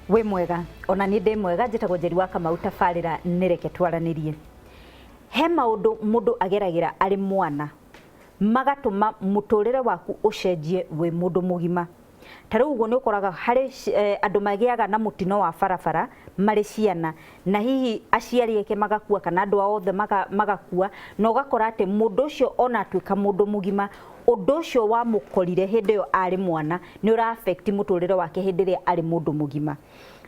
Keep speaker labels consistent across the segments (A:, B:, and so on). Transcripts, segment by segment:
A: Wĩ mwega? Ona niĩ ndĩ mwega. Njĩtagwo Njeri wa Kamau. Tabarĩra nĩ Reke Twaranĩrie. He maũndũ mũndũ ageragĩra arĩ mwana magatũma mũtũrĩre waku ũcenjie wĩ mũndũ mũgima. Ta rĩu ũguo nĩ ũkoraga harĩ andũ magĩaga na mũtino wa barabara marĩ ciana, na hihi aciari ake magakua kana andũ ao othe magakua, na ũgakora atĩ mũndũ ũcio ona atuĩka mũndũ mũgima, ũndũ ũcio wamũkorire hĩndĩ ĩyo arĩ mwana nĩ ũra affect mũtũrĩre wake hĩndĩ ĩrĩa arĩ mũndũ mũgima.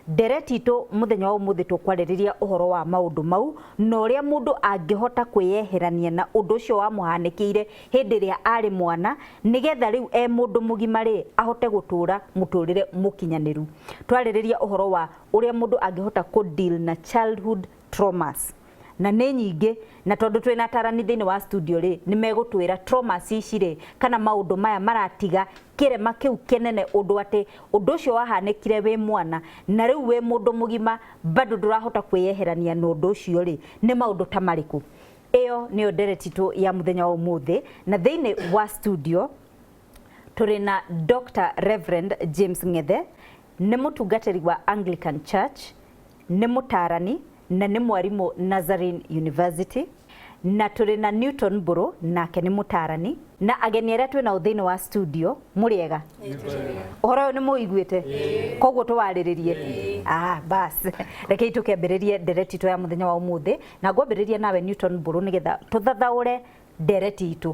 A: Ndereti itũ mũthenya wa ũmũthĩ tũkwarĩrĩria ũhoro wa maũndũ mau na ũrĩa mũndũ angĩhota kwĩyeherania na ũndũ ũcio wamũhanĩkĩire hĩndĩ ĩrĩa arĩ mwana, nĩgetha rĩu e mũndũ mũgima rĩ, ahote gũtũra mũtũrĩre mũkinyanĩru. Twarĩrĩria ũhoro wa ũrĩa mũndũ angĩhota kũ deal na childhood traumas, na nĩ nyingĩ, na tondũ twĩna atarani thĩinĩ wa studio rĩ, nĩ megũtwĩra traumas ici rĩ, kana maũndũ maya maratiga kĩrema kĩu kĩnene ũndũ atĩ ũndũ ũcio wahanĩkire wĩ mwana na rĩu wĩ mũndũ mũgima bado ndũrahota kwĩyeherania na ũndũ ũcio rĩ, nĩ maũndũ ta marĩkũ? Ĩyo nĩyo ndereti itũ ya mũthenya wa ũmũthĩ, na thĩinĩ wa studio tũrĩ na Dr. Reverend James Ng'ethe, nĩ mũtungatĩri wa Anglican Church, nĩ mũtaarani na nĩ mwarimũ Nazarene University, na tũrĩ na Newton Mbũrũ, nake nĩ mũtaarani, na ageni arĩa twĩ nao thĩinĩ wa studio. Mũrĩega? Ũhoro ũyũ nĩ mũiguĩte, koguo tũwarĩrĩrie. Ah, bas, rekei tũkĩambĩrĩrie ndereti itũ ya mũthenya wa ũmũthĩ, na ngwambĩrĩria nawe Newton Mbũrũ, nĩgetha tũthathaũre ndereti itũ.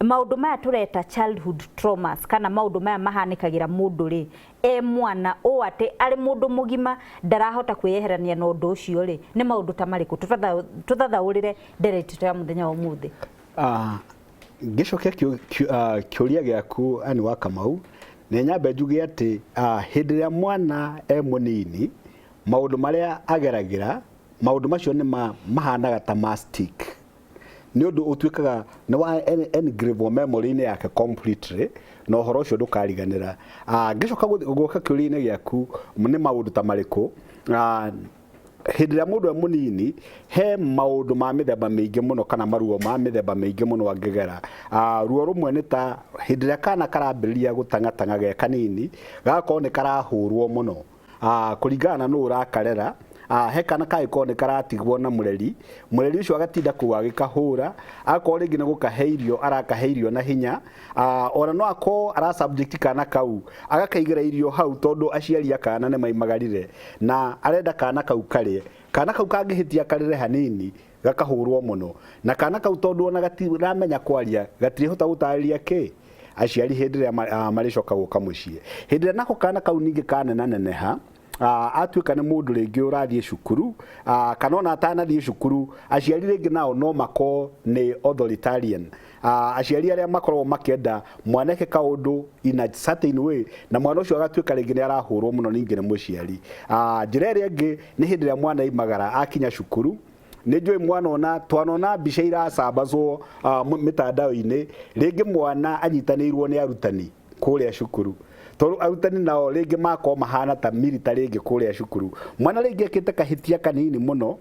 A: Maũndũ maya tũreta childhood traumas, kana maũndũ maya mahanĩkagĩra mũndũ rĩ e mwana, ũũ atĩ arĩ mũndũ mũgima ndarahota kwĩyeherania na ũndũ ũcio rĩ, nĩ maũndũ ta marĩkũ? Tũthathaũrĩre ndereti itũ ya mũthenya wa ũmũthĩ.
B: Ngĩcokia kĩũria gĩaku, Ann wa Kamau, nĩ nyambe njuge atĩ hĩndĩ ĩrĩa mwana e mũnini, maũndũ marĩa ageragĩra, maũndũ macio nĩ mahanaga ta ma stick, nĩ ũndũ ũtuĩkaga nĩ wa engrave memory-inĩ yake completely, na ũhoro ũcio ndũkariganĩra. Ngĩcoka gũka kĩũria-inĩ gĩaku, nĩ maũndũ ta marĩkũ? Hĩndĩ ĩrĩa mũndũ e mũnini, he maũndũ ma mĩthemba mĩingĩ mũno kana maruo ma mĩthemba mĩingĩ mũno angĩgera. Ruo rũmwe nĩ ta hĩndĩ ĩrĩa kana karambĩrĩria gũtang'atang'a ge kanini, gagakorwo nĩ karahũrwo mũno, kũringana na nũ ũrakarera. He kana kangĩkorwo nĩ karatigwo na mũreri, mũreri ũcio agatinda kũu agĩkahũra, agakorwo rĩngĩ nĩ gũkahe irio arakahe irio na hinya, ona no akorwo ara subject kana kau, agakaigĩra irio hau tondũ aciari a kana nĩ maimagarire na arenda kana kau karĩe. Kana kau kangĩhĩtia karĩre hanini, gakahũrwo mũno, na kana kau tondũ ona gatiramenya kwaria, gatirĩhota gũtarĩria kĩ aciari hĩndĩ ĩrĩa marĩcoka gũka mũciĩ. Hĩndĩ ĩrĩa nako kana kau ningĩ kanenaneneha, atuĩka nĩ mũndũ rĩngĩ ũrathiĩ cukuru, kana ona atanathiĩ cukuru, aciari rĩngĩ nao no makorwo nĩ authoritarian, aciari arĩa makoragwo makĩenda mwana eke kaũndũ in a certain way, na mwana ũcio agatuĩka rĩngĩ nĩ arahũrwo mũno ningĩ nĩ mũciari. Njĩra ĩrĩa ĩngĩ nĩ hĩndĩ ĩrĩa mwana aimagara akinya cukuru. Nĩ njũĩ mwanona twanona mbica iracambazwo mĩtandao-inĩ, rĩngĩ mwana anyitanĩirwo nĩ arutani kũrĩa cukuru, tondũ arutani nao rĩngĩ makorwo mahana ta military rĩngĩ kũrĩa cukuru. Mwana rĩngĩ ekĩte kahĩtia kanini mũno,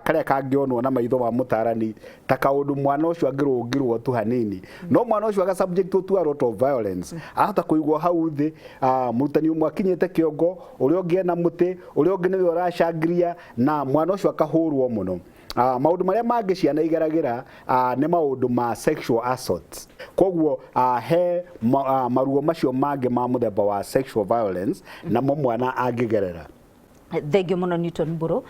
B: karĩa kangĩonwo na maitho ma mũtarani ta kaũndũ mwana ũcio angĩrũngirwo tu hanini, no mwana ũcio aga subject to a lot of violence. Ahota kũigwo hau thĩ, mũrutani ũmwe akinyĩte kĩongo, ũrĩa ũngĩ ena mũtĩ, ũrĩa ũngĩ nĩwe ũracangiria, na mwana ũcio akahũrwo mũno. Maũndũ marĩa mangĩ ciana igeragĩra nĩ maũndũ ma sexual assault. Koguo he maruo macio mangĩ ma mũthemba wa sexual violence namo mwana angĩgerera.
A: Thengiũ mũno, Newton Mbũrũ.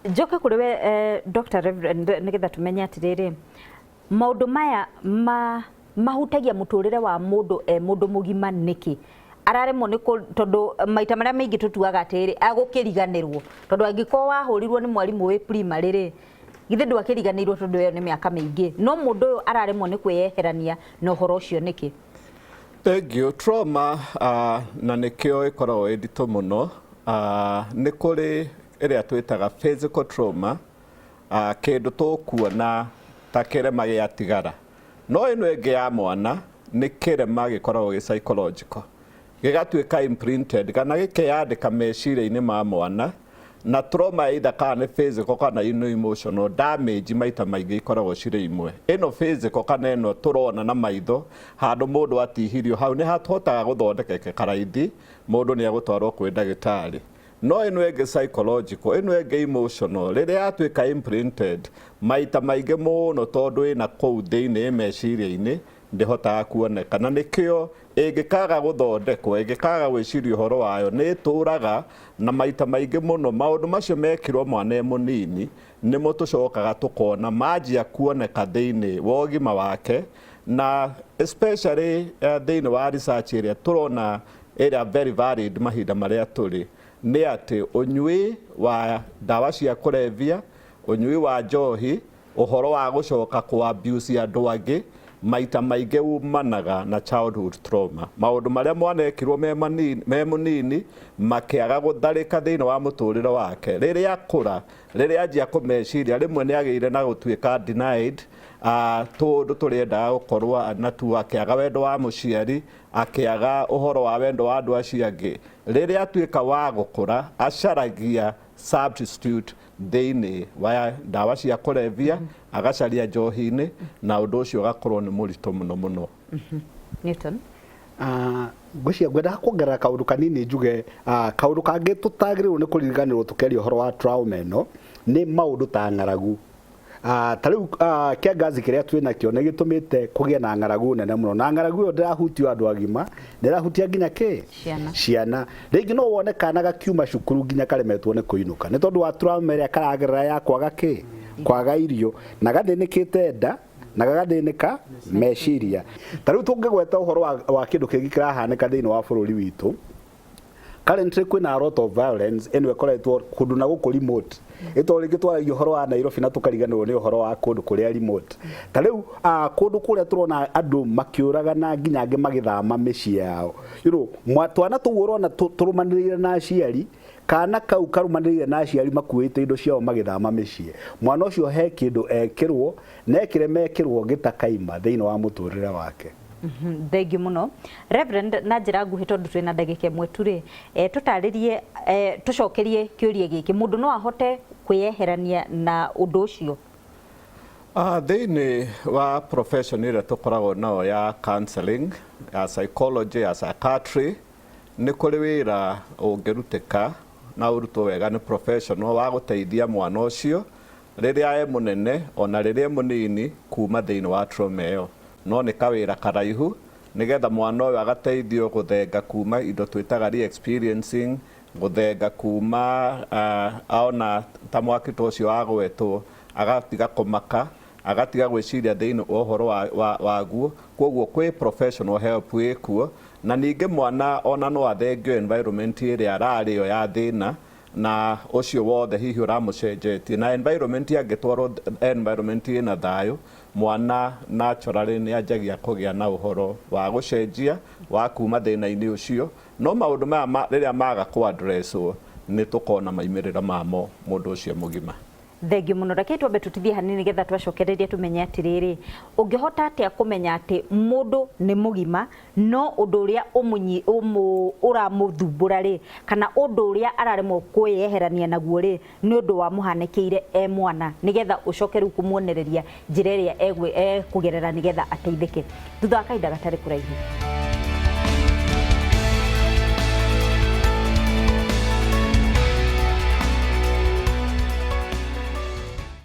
A: Njoke kũrĩ we, Dr. Reverend, nĩgetha tũmenye atĩrĩrĩ, maũndũ maya ma mahutagia mũtũrĩre wa mũndũ e mũndũ mũgima nĩkĩ? Araremwo nĩ tondũ maita marĩa maingĩ tũtuaga atĩrĩrĩ, agũkĩriganĩrwo, tondũ angĩkorwo wahũrirwo nĩ mwarimũ wĩ primary rĩ, githĩ ndwakĩriganĩirwo, tondũ ĩyo nĩ mĩaka mĩingĩ? No mũndũ ũyũ araremwo nĩ kwĩyeherania na ũhoro ũcio nĩkĩ?
C: Thank you. Trauma, na nĩkĩo ĩkoragwo ĩ nditũ mũno, nĩ kũrĩ ĩrĩa twĩtaga physical trauma, kĩndũ tũkuona ta kĩrema gĩatigara. No ĩno ĩngĩ ya mwana nĩ kĩrema gĩkoragwo gĩ psychological, gĩgatuĩka imprinted kana gĩkeyandĩka meciria-inĩ ma mwana. Na trauma either kana nĩ physical kana nĩ emotional damage, maita maingĩ ikoragwo cirĩ imwe. Ĩno physical kana ĩno tũrona na maitho, handũ mũndũ atihirio hau nĩ hatotaga gũthondekeka raithi, mũndũ nĩ egũtwarwo kwĩ ndagĩtarĩ. No ĩno ĩngĩ psychological, ĩno ĩngĩ emotional, rĩrĩa yatuĩka imprinted maita maingĩ mũno, tondũ ĩna kũu thĩinĩ meciria-inĩ, ndĩhotaga kuoneka. Na nĩkĩo ĩngĩkaga gũthondekwo, ĩngĩkaga gwĩciria ũhoro wayo, nĩ ĩtũraga. Na maita maingĩ mũno maũndũ macio mekirwo mwana e mũnini nĩmo tũcokaga tũkona manjia kuoneka thĩinĩ wa ũgima wake, na especially thĩinĩ wa research ĩrĩa tũrona ĩrĩa very valid mahinda marĩa tũrĩ, nĩ atĩ ũnyui wa ndawa cia kũrebia, ũnyui wa njohi, ũhoro wa gũcoka kũ abuse andũ angĩ, maita maingĩ umanaga na childhood trauma, maũndũ marĩa mwana ekirwo me manini, me mũnini, makĩaga gũtharĩka thĩinĩ wa mũtũrĩre wake. Rĩrĩa akũra, rĩrĩa anjia kũmeciria, rĩmwe nĩ agĩire na gũtuĩka denied tũndũ tũrĩendaga gũkorwo natuo, akĩaga wendo wa mũciari, akĩaga ũhoro wa wendo wa andũ acio angĩ. Rĩrĩa atuĩka wa gũkũra, acaragia substitute thĩinĩ wa ndawa cia kũrebia, agacaria njohi-inĩ, na ũndũ ũcio ũgakorwo nĩ mũritũ mũno mũno.
A: Newton.
B: Ngwĩciria ngwendaga kuongerera kaũndũ kanini njuge kaũndũ kangĩ tũtagĩrĩirwo nĩ kũriganĩrwo tũkĩaria ũhoro wa trauma ĩno nĩ maũndũ ta ng'aragu. Ta rĩu kĩangazi kĩrĩa twĩ nakĩo nĩ gĩtũmĩte kũgĩe na ng'aragu nene mũno, na ng'aragu ĩyo ndĩrahutia andũ agima, nĩ ĩrahutia nginya kĩ?
A: Ciana.
B: Ciana. Rĩngĩ no wone kana gakiuma cukuru nginya karemetwo nĩ kũinũka nĩ tondũ wa trauma ĩrĩa karagerera ya kwaga kĩ? Kwaga irio, na gathĩnĩkĩte nda na gagathĩnĩka meciria. Ta rĩu tũngĩgweta ũhoro wa kĩndũ kĩngĩ kĩrahanĩka thĩinĩ wa bũrũri witũ currently, kwĩna a lot of violence ĩno ĩkoretwo kũndũ na gũkũ remote, ĩto rĩngĩ twaragia ũhoro wa Nairobi na tũkariganĩrwo nĩ ũhoro wa kũndũ kũrĩa remote. Ta rĩu kũndũ kũrĩa tũrona andũ makĩũragana, nginya angĩ magĩthama mĩciĩ yao, twana tũu ũrona tũrũmanĩrĩire na aciari, kana kau karũmanĩrĩire na aciari makuĩte indo ciao magĩthama mĩciĩ, mwana ũcio he kĩndũ ekĩrwo na ekĩre mekĩrwo gĩtakaima thĩinĩ wa mũtũrĩre wake.
A: Thengiũ mũno, Reverend. Na njĩra nguhĩ, tondũ twĩna ndagĩka ĩmwe tu rĩ, tũtarĩrie, tũcokerie kĩũria gĩkĩ: mũndũ no ahote kwĩyeherania na ũndũ ũcio?
C: Thĩinĩ wa profession ĩrĩa tũkoragwo nayo ya counseling, ya psychology, ya psychiatry, nĩ kũrĩ wĩra ũngĩrutĩka na ũrutwo wega nĩ professional wa gũteithia mwana ũcio rĩrĩa e mũnene ona rĩrĩa e mũnini kuma thĩinĩ wa trauma ĩyo. No nĩ kawĩra karaihu nĩgetha mwana ũyũ agateithio gũthenga kuma indo twĩtaga re-experiencing, gũthenga kuma aona ta mwaki ta ũcio wagwetwo, agatiga kũmaka, agatiga gwĩciria thĩinĩ wa ũhoro waguo. Koguo kwĩ professional help ĩkuo, na ningĩ mwana ona no athengio environment ĩrĩa ararĩ yo ya thĩna na ũcio wothe hihi ũramũcenjetie na environment. Angĩtwarwo environment ĩna thayũ, mwana naturally nĩ anjagia kũgĩa na ũhoro wa gũcenjia wa kuma thĩna-inĩ ũcio. No maũndũ maya rĩrĩa maga kũ addresswo, nĩ tũkona maimĩrĩra mamo mũndũ ũcio mũgima.
A: Thengiũ mũno. Reke twambe tũtithie hanini nĩgetha twacokereria tũmenye atĩrĩrĩ, ũngĩhota atĩa kũmenya atĩ mũndũ nĩ mũgima no ũndũ ũrĩa ũramũthumbũra rĩ, kana ũndũ ũrĩa araremwo kwĩyeherania naguo rĩ, nĩ ũndũ wamũhanĩkĩire e mwana, nĩgetha ũcoke rĩu kũmuonereria njĩra ĩrĩa ekũgerera nĩgetha ateithĩke thutha wa kahinda gatarĩ kũraihu.